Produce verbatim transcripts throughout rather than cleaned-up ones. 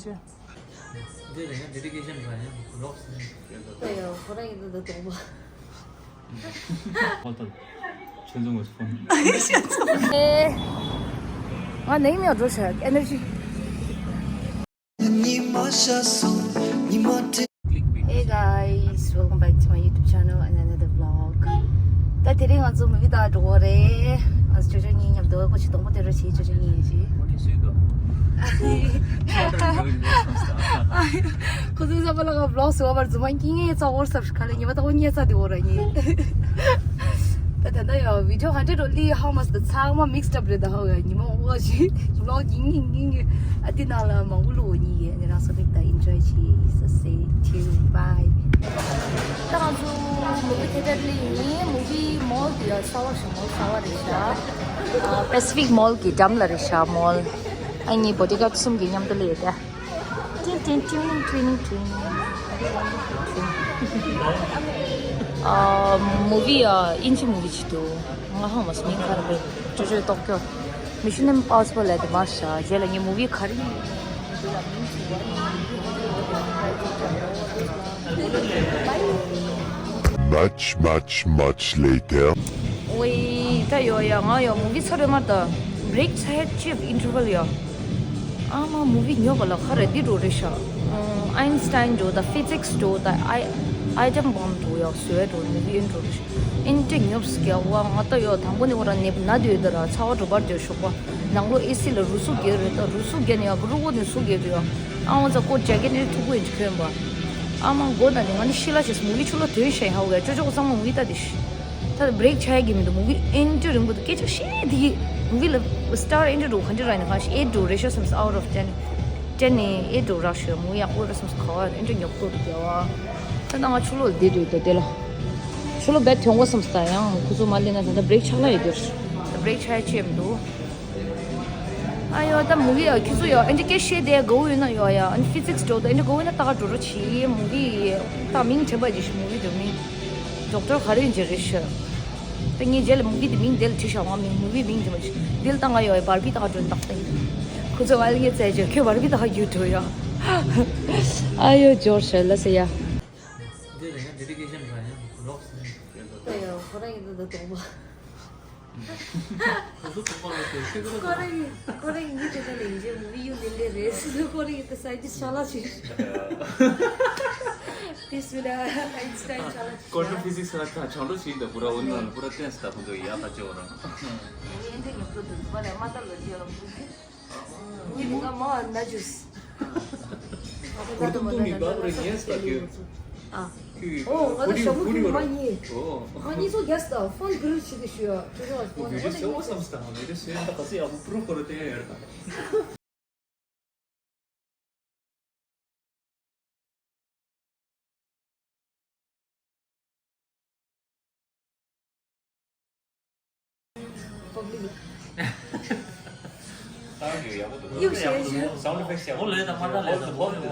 འདི་ལ་ཡང་ཌེ་ཌི་ཀེ་ཤན་ར་ཡང་ལོག་སེ་ཡོད། ད་ཡང་ཁོ་རང་ཡིན་ད་གཏོང་པ། ཧོལ་ཏོ། ཆོས་འཛོམས་ཀྱི་སྤུན། ཨེ། ང་ནེམ་ཡང་འགྲོ་ཤག་ཨེ་ནར་ཇི། Hey guys, welcome back to my YouTube channel and another vlog. ད་དེ་རིང་ང་ཚོ་མུ་བི་ལྟ་འགྲོ་གི་རེད། ང་ཚོ་ཅོ་ཅོ་གཉིས་མཉམ་དུ་ཀོ་ཆི་སྡོང་པོ་དེ་རུ་བྱེད། ཅོ་ཅོ་གཉིས་ཡིན་ཞིག་ཁོ་ཚོ་ས་པ་ལ་ག་vlog་སུ་བར་རྫུན་མ་སྐྱིད་ངེས་ཚ་བོར་སབ་ཤི་ཁ་ལ་ཉི་མ་ད་ཁོ་ཉེ་ཚ་དེ་བོར་ར་ཉེ། ད་ད་ད་ཡོ་video hundred only how much the ཚང་མ་mixed up རེད། ད་ཧོ་ཡ་ཉི་མ་འོ་ཞིག་vlog ཉིན་ཉིན་ཉིན་ཉིན་ཨ་དེ་ནང་ལ་མང་པོ་ལོ་ཉིན་ཡེ་ནི་རང་སོ་མིག་ད་enjoy་ཆི་ས་སེ་ཐིའུ་bye། ད་ང་ཚོ་movie theater་ལ་ཡིན། movie mall་དེ་ཡ་གསར་བ་ཞིག mall་གསར་བ་རེད་ཤག Pacific Mall་གི་འགྲམ་ལ་རེད་ཤག mall། ཨ་ནི་bodyguard་གསུམ་གྱི་མཉམ་དུ་ལས་ད། ཏིང་ཏིང་ཏིང་ཏིང་ཏིང་ཏིང་། ཨ། movie་ཡ་ཨིན་ཇི་movie་ཅིག་འདུག་ང་ཧང་མ་སོང་མིང་ག་རེ་རེད། ཅོ་ཅོས་ཏོག་ཀྱོ། Mission Impossible་ལབ་དེ་མར་བཞག་རྗེས་ལ་ངས་movie་ག་རེ་ཡིན། Much, much, much later. ཝེ། ད་ཡོ་ཡ་ང་ཡོ་movie་ཚར་རེད་མ་ད། break་ཚར་ཅིབ་interval་ཡོ། ཨ་མ་movie་ཉོ་བ་ལ་ཁ་རེ་འདི་འགྲོ་རེད་ཤག Einstein་འགྲོ་ད་physics་འགྲོ་ད་atom bomb་འགྲོ་ཡོ་བཟོས་འགྲོ་movie་ཨེ་འགྲོ་རེད་ཤག་ཨེ་འདྲ་ཉོབ་སི་ཀྱ་ཝ་ང་ད་ཡོ་དང་པོ་ནི་འོ་ར་ནེབ་ན་དུས་ད་ར་ཚ་བ་འགྲོ་བར་དུ་ཞོགས་པ་ནང་ལོ་ཨེ་སི་ལ་རུ་སུ་རྒྱལ་རེད་ད་རུ་སུ་རྒྱལ་ནི་ཡ་རུ་བོ་ནི་སུ་རྒྱལ་དུ་ཡོ་ཨ་ཝ་ཚ་ཀོ་ཇེ་ཀེ་ནི་ཐུག་པོ་ཨེ་འདྲ་གྱོན་པ་ཨ་མ་མགོ་ད་ནི་ང་ནི་ཤི་ལ་ཆེ་movie་ཆུ་ལ་དོན་ཤ་ཡ་ཧ་བ་ག་ཅོ་ཅོ་གོ་ཚང་མ་ངུ་ཡི་ད་དི་ཤི། ད་break་ཆགས་ཀྱི་མི་འདུག movie་ཨེ་འདྲ་རིང་པོ་འདུག་སྐད་ཆ་བཤད་དེ་གི་movie་ལ་star་ཨེ་འདྲ་འགྲོ་ག་འདྲ་ར་ནི་གང་ཞིག་eight་འགྲོ་རེ་ཤ་སམ་out of ten ten་ནི་eight་འགྲོ་ར་ཤོད་movie་ཡག་པོ་ར་སམ་ཁ་བ་ཨེ་འདྲ་ཉོབ་ཏོ་རུ་རྒྱ་བ། ད་ང་ཆུ་ལོག་བསྡད་འདུག་ད་དེ་ལ་ཆུ་ལོག་བེད་ཐོན་གོ་སམ་ད་ཡང་ཁུ་ཚོ་མ་ལེན་ན་ད་ད་break་ཆགས་ལ་ཡོད་དེ་break་ཆགས་ཆེ་མི་འདུག་ཨ་ཡོ་ད་movie་ཡ་ཁྱོད་ཚོ་ཡ་ཨེ་འདྲ་སྐད་བཤད་དེ་དགའ་བོ་ཡོད་ན་ཡོ་ཡ་ཨ་ནི་physics་འགྲོ་ད་ཨེ་འདྲ་དགའ་བོ་ཡོད་ན་ད་ག་འགྲོ་རོགས་བྱེད་movie་ད་མིང་དྲན་པ་ཅིག་ཤི་movie་འགྲོ་མིང་doctor་ག་རེ་ཡིན་ཅི་རེད་ཤི། ད་ངས་རྗེས་ལ་movie་དེ་མིང་དེ་ལ་བྲིས་བཞག་ང་མིང་movie་མིང་དྲན་པ་ཅིག་འདི་ལ་ད་ང་ཡོ་ཡ་Barbie་ད་ག་འགྲོ་ནི་ཏག་ཏག་ཡིན། ཁོ་ཚོ་ང་ལ་ངས་བཙལ་བྱས་ཁྱོད་Barbie་ད་ག་ཡོད་འགྲོ་ཡ། ཨ་ཡོ་འབྱོར་ཤི་ལ་ཟེར་ཡ། འདི་ལ་ཡང་ཌེ་ཌི་ཀེ་ཤན་ར་ཡང་ལོག་སེ་ཡོད། ད་ཡང་ཁོ་རང་ཡིན་ད་ད་དོག་པ། ཁོ་རང་གི་ཁོ་རང་གི་ངའི་དྲན་པ་ལ་ཡིན་གཅིག་མུ་བི་ཡུ་ལེན་ལེ་རེད་ཟེར། ཁོ་རང་གི་ད་སའེན་ཊིསི་ཅ་ལག་ཅིག་དེ་སུ་ལ་ཨེན་སི་ཊའིན་ཅ་ལག་ཅིག Quantum physics་ལ་ད་ཆང་ལོ་ཞིག་ད་པུ་ར་འོ་ན་པུ་ར་ཏན་སི་ད་ཁོ་ཚོ་ཡག་ཐག་ཆོད་རང་། ངའི་འདི་ཉོ་ཐུབ་འདུག་པ་ལས་མ་ལྟ་ལོ་ཅི་ཡོད་ལ་འདུག་ངའི་མིང་ང་མ་ན་ཇུས། ཁོར་ཐུང་ཐུང་ནི་བབ་རེ་ཉན་སྟ་ཁྱོད། ཨ། ཁྱོད་ཨོ་ང་ད་ཞྭ་མོ་ཁྱོད་མ་ཉན། ཨོ། ང་གཉིས་ཚོ་རྒྱ་སྟ་ཕོན་གུ་རུ་ཆི་དེ་ཞུ་ཡ་ཁྱོད་ཚོ་ང་ཚོ་ང་ཚོ་ཉན་སྟ་ང་མི་རེ་སོན་ད་ག་སི་ཡག་པོ་པུ་རུ་ཁོ་རུ་བསྟན་ཡ་ཡོད་ད། ཡག་པོ་འདུག་ཡག་པོ་འདུག་sound effects་ཡག་པོ་འདུག་ལོས་དང་མ་དང་ལས་དང་གོ་འདུག་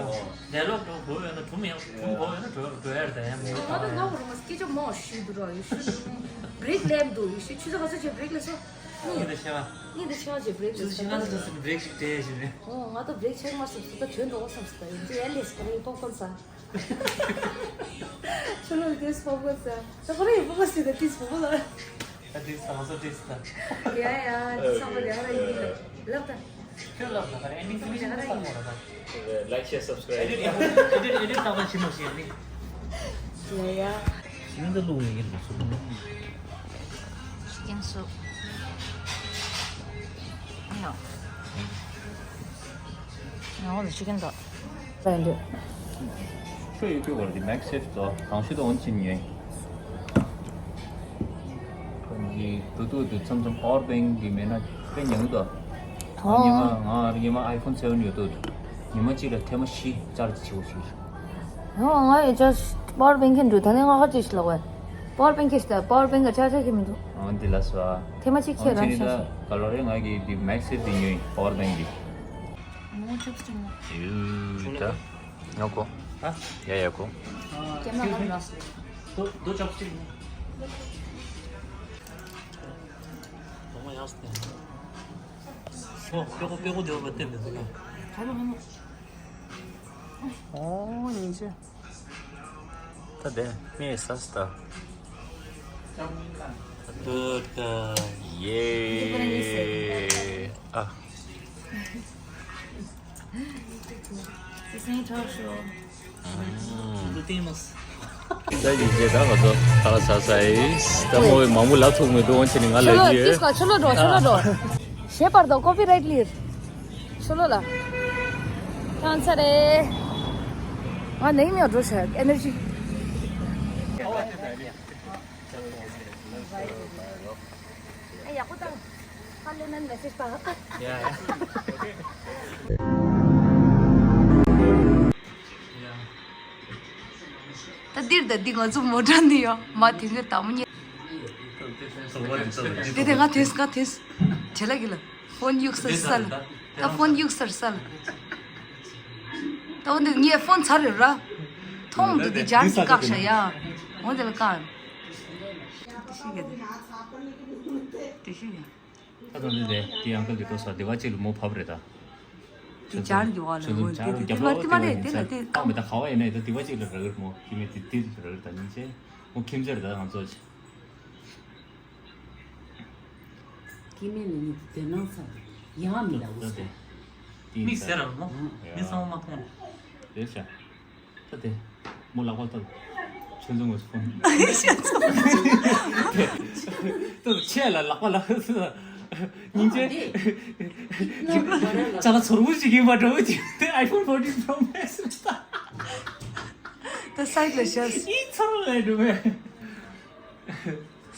ལས་ལོག་འགྲོ་གོ་ཡོད་ན་གྲུམ་ཡག་གྲུམ་གོ་ཡོད་ན་གྲོ་གྲོ་ཡར་དང་ཡང་མི་ང་ད་ང་འོ་རུ་མ་སྐད་ཆ་མང་ཞུས་འདུག་ར་ཡོད་ཤུ་break་ལེབ་འདུག་ཡོད་ཤུ་ཆུ་ཚོད་ག་ཚོད་བྱས་break་ལེབ་སོང་། ངས་འདི་ཤེས་པ། ངས་འདི་ཤེས་པ་ཅིག་break་ཆུ་ཚོད་ཤེས་པ་ཅིག་break་ཞིག་སྤྲད་ཞིག་རེད། ཨོ་ང་ད་break་ཆགས་མ་སོང་ད་དོན་འགྲོ་བསམ་སོང་ད་ཡིན་ཚེ་ཡར་ལས་སི་ཁ་རེ་popcorn་ཟ། ཆུ་ལོག་དེས་popcorn་ཟ། ད་ཁོ་རེ་ཡི་popcorn་ཟ་ད་ཏིས་popcorn་ལ། ད་ཏིས་ད་ང་ཚོ་ཏིས་ད། ཡ་ཡ་ཏིས་ཚང་མ་རེ་ཧ་ར་ཡིན་ལབ་ད། ཁྱོད་ལབ་ད་ཁ་རེ་ending finish་ད་ཁ་ར་ཡིན། Like, share, subscribe. Edit, edit, edit ད་ཁ་ཕྱི་མ་ཞིག་ནི། ཡ་ཡ། ཡིན་ད་ལུག་ཡིན་ད་སུ། Chicken soup. No. No, the chicken dog. Thank you. ཁྱོད་ཡོད་ཁྱོད་བར་གྱི་Max Safe་དོ་གང་ཤེས་དོ་འོན་ཕྱིན་ཉོས། འདི་དུ་དུ་དུ་མཚམས་མཚམས་power bank་གི་མེད་ན་དཔེ་ཉུང་དོ། ཨོ། ཉི་མ་ང་ཉི་མ་iPhone seven་ཡོད་དོ། ཉི་མ་གཅིག་ལ་ཐེངས་མ་བཞི་ཅར་ཇི་བྱེད་དགོས་ཞུ། ཨོ་ང་ཡི་ཅར་ཇི་power bank་གིས་འགྲོ་ད་ནི་ང་ཁ་ཅིག་ཞིག་ལ་བས། Power bank་གིས་ད་power bank་ག་ཅར་ཇི་གི་མི་འདུག་ཨོ་འདི་ལ་སོ། ཐེངས་མ་གཅིག་ཁྱེད་རང་ཤ་ཤ། ག་ལོ་རེ་ང་གི་འདི་Max Safe་འདི་ཉོས་power bank་འདི། ངོ་ཅོབ་སི་ཊིག་ཡུ་ད། ཉོ་གོ་ཧ། ཡ་ཡ་གོ་ཀེམ་ར་ཧ་ལ་སི། དོ་དོ་ཅོབ་སི་ཊིག་ནི། དོ་མ་ཡག་སི་ཏེ། ཧོ་པེ་ཀོ་པེ་ཀོ་དེ་བ་བ་ཏེ་མི་དུ་ག་ཧ་མ་ཧ་མ། ཨོ་སྙིང་རྗེ། ད་དེ་མི་ས་སྟ། ཏུ་ཀ་ཡེ། ཨ། སི་སེང་ཁྲའོ་ཤོ། ཨུམ། ད་ཡིན་རྗེས་ད་ང་ཚོ་ཁ་ལག་ཟ་ས་ཡིན། ད་མོ་བའི་མང་པོ་ལ་ཐུག་མི་འདུག་འོན་ཆེ་ནི་ང་ལ་ཆོ་ལོ་ཡིན། ཏིས་ཀ་ཆོ་ལོ་འགྲོ་ཆོ་ལོ་འགྲོ། ཞེས་པར་དོ་ཀོ་པི་རའིཊ་ལིར། ཆོ་ལོ་ལ། ཁྱང་ཚ་རེ། ང་ནེག་མྱོ་འགྲོ་ཤག་ཨེ་ནར་ཇི། ཡག་པོ་དང་། ཧ་ལས་ནན་མེ་སེ་ཇི་པ། ད་འདིར་ད་འདི་ང་ཚོ་མོ་ཊ་འདི་ཡོད་མ་དེ་འདྲ་དམ་ཉེ། དེ་དེ་ང་ཐོས་ང་ཐོས། བྱེད་ལ་གི་ལ། ཕོན་གཡུག་སར་སལ། ད་ཕོན་གཡུག་སར་སལ། ད་འོ་འདི་ངས་ཕོན་ཚར་རེད་ར། མཐོང་འདུག་འདི་ཇར་གྱི་བཀག་ཤ་ཡ། འོ་འདི་ལ་བཀག་དེ་ཤི་ག་དེ། དེ་ཤི་ག་ད་དུང་འདི་དེ་དེ་ཡང་སྐབས་ཀྱི་འགྲོ་ས་སྡེ་བ་གཅིག་ལ་མོ་བབས་རེད་ད། དེ་ཇར་གྱི་བ་ལ་འོ་དེ་དེ་དེ་མ་དེ་མ་རེད་དེ་ལ་དེ་ཁམས་མེད་ད་ག་བ་ཡིན་ན་ཡིན་ད་སྡེ་བ་གཅིག་ལ་རག་གི་རེད་མོ་ཁྱིམ་མེད་དེ་དེ་ལ་རག་གི་རེད་ད་སྙིང་རྗེ། མོ་ཁྱིམ་མཚེས་རེད་ད་ང་ཚོ། སྐྱེ་དམན་ལ་ཉིད་དུ་དེ་སྣང་ཚར་ཡང་མི་ལ་འུ་ཟེར། དམིགས་བསལ་རང་མོ་མི་ཚང་མ་མཐོང་། རེད་ཤག་ད་དེ་མོ་ལག་པ་ལྟ། ཆོས་འཛོམས་ངོས་སུ་ཕོན། ད་ཆེ་ལ་ལག་པ་ལ་སྙིང་རྗེ། ཅ་ལག་ཚོར་བུ་ཞིག་ཡིན་པ་འདྲ་བོ་ཅིག་དེ་iPhone fourteen Pro Max་རེད་ད། ད་སའིཌ་ལ་བཞག་ཡིན་ཚོར་བ་ལས་འགྲོ་བས།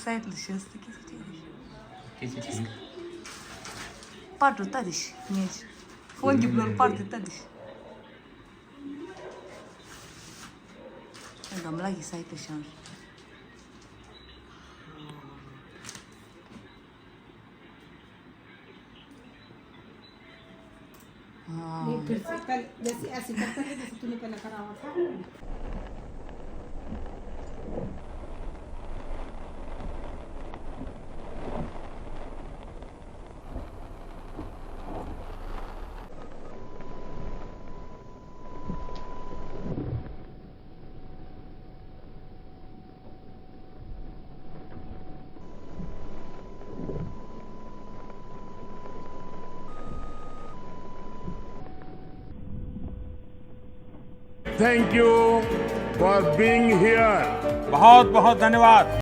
སའིཌ་ལ་བཞག་སྟེ་སྐད་ཆ་དྲིས་ནས། སྐད་ཆ་དྲིས། པར་དུ་ལྟ་དེ་ཤི་ངས་ཕོན་གྱི་བློར་པར་དུ་ལྟ་དེ་ཤི། ཨ་གམ་ལགས་ཀྱི་སའིཌ་དུ་བཞག Thank you for being here. बहुत बहुत धन्यवाद।